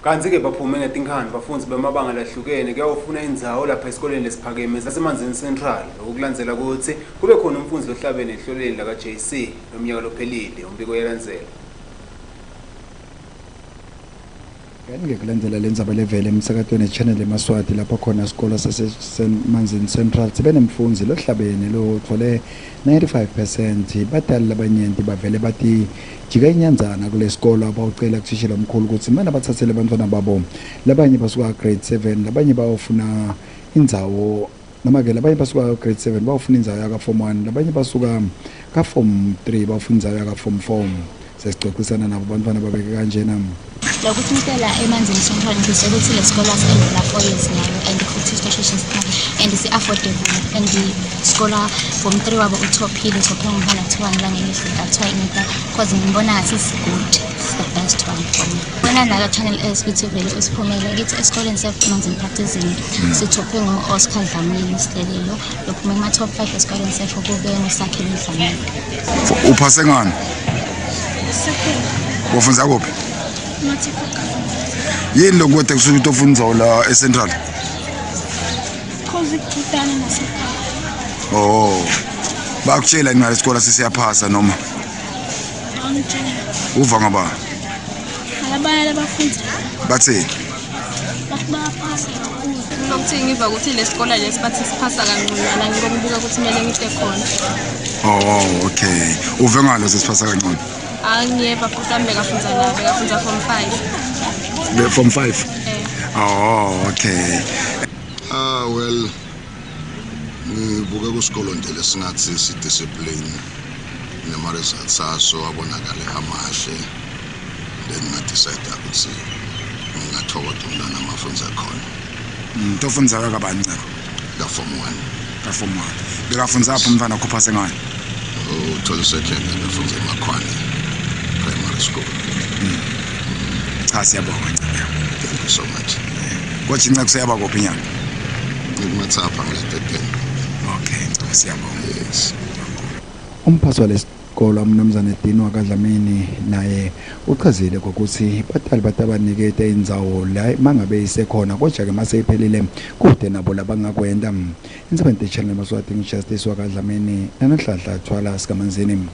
Kanti-ke baphume ngetinkhani bafundzi bemabanga lahlukene kuyawufuna indzawo lapha esikoleni lesiphakeme saseManzini Central. Loku kulandzela kutsi kube khona umfundzi lohlabene ehlolweni laka-JC lomnyaka lophelile. Umbiko uyalandzela. Kanti ngekulandzela lendzaba levele emsakatweni channel eMaswati, lapho khona sikolo saseManzini Central sibe nemfundzi lohlabene lotfole 95%, batali labanyenti bavele bati jika inyandzana kule sikolo abawucela kuthishela omkhulu ukuthi mana bathathele abantwana babo. Labanye basuka grade 7, labanye bayofuna indzawo, noma-ke labanye basuka grade 7 bayofuna indzawo yaka-form 1, labanye basuka ka-form 3 bayofuna indzawo yaka-form 4. Sesicocisana nabo bantwana babeke kanjena. Lokuthi ngicela eManzini Central, ngifise ukuthi le sikolo si-enrolla 4 years nayo, and futhi sitosheshe and si-affordable, and sikola form 3 wabo uthophile, uthophe ngomhana kuthiwa ngilangelihle kuthiwa inita, cause ngibona ngathi it's good, it's the best one for me. Bona nalo Channel S ukuthi vele usiphumele kithi esikoleni seManzini Practicing, sithophe ngo-Oscar Dlamini Sihlelelo lophume kuma-top 5 esikoleni sethu, kube nguSakhile Dlamini. Uphase ngani? Wafundza kuphi? Yini lokuwede kusuke ukuthi ufundza la eCentral? Cause kudana nasekhaya. Oh. Bakutshela ngale sikole sesiyaphasa noma? Angitshela. Uva ngaba? Alabanye labafundi. Bathini? Bathi bayaphasa kakhulu. Lokuthi ngiva ukuthi le sikole lesi bathi siphasa kangconywana, ngiko ngibuka ukuthi kumele ngite khona. Oh, okay. Uve ngalo sesiphasa kangcono. Angiyeva futhi wami bekafundza la, bekafundza form 5. Be form 5. Eh. Oh, okay. Ah, well, ngibuke kusikolo nje lesingathi si-discipline nema-results aso abonakale amahle, then nga-decide ukuthi ngingathokoda umntwana amafundza khona. Tofundza kabani, Nceko? Ka-form 1. Ka form 1. Bekafundza apho umntwana kuphase ngani? Uthole second, bekafundza eMakhwane Primary School. Cha, siyabonga, Nceko. Thank you so much. Kodwa Nceko seyaba kuphi nyana? Ngikumathapha ngila-13. Okay, Nceko, siyabonga. Yes. Umphathi walesikolo, umnumzane Dino kaDlamini, naye uchazile ngokuthi batali batabaniketa indzawo la mangabe isekhona, kodwa-ke mase iphelile kude nabo labangakwenta. Insebenzi Channel Maswati, Justice wakaDlamini nanohlahla Thwala sikaManzini.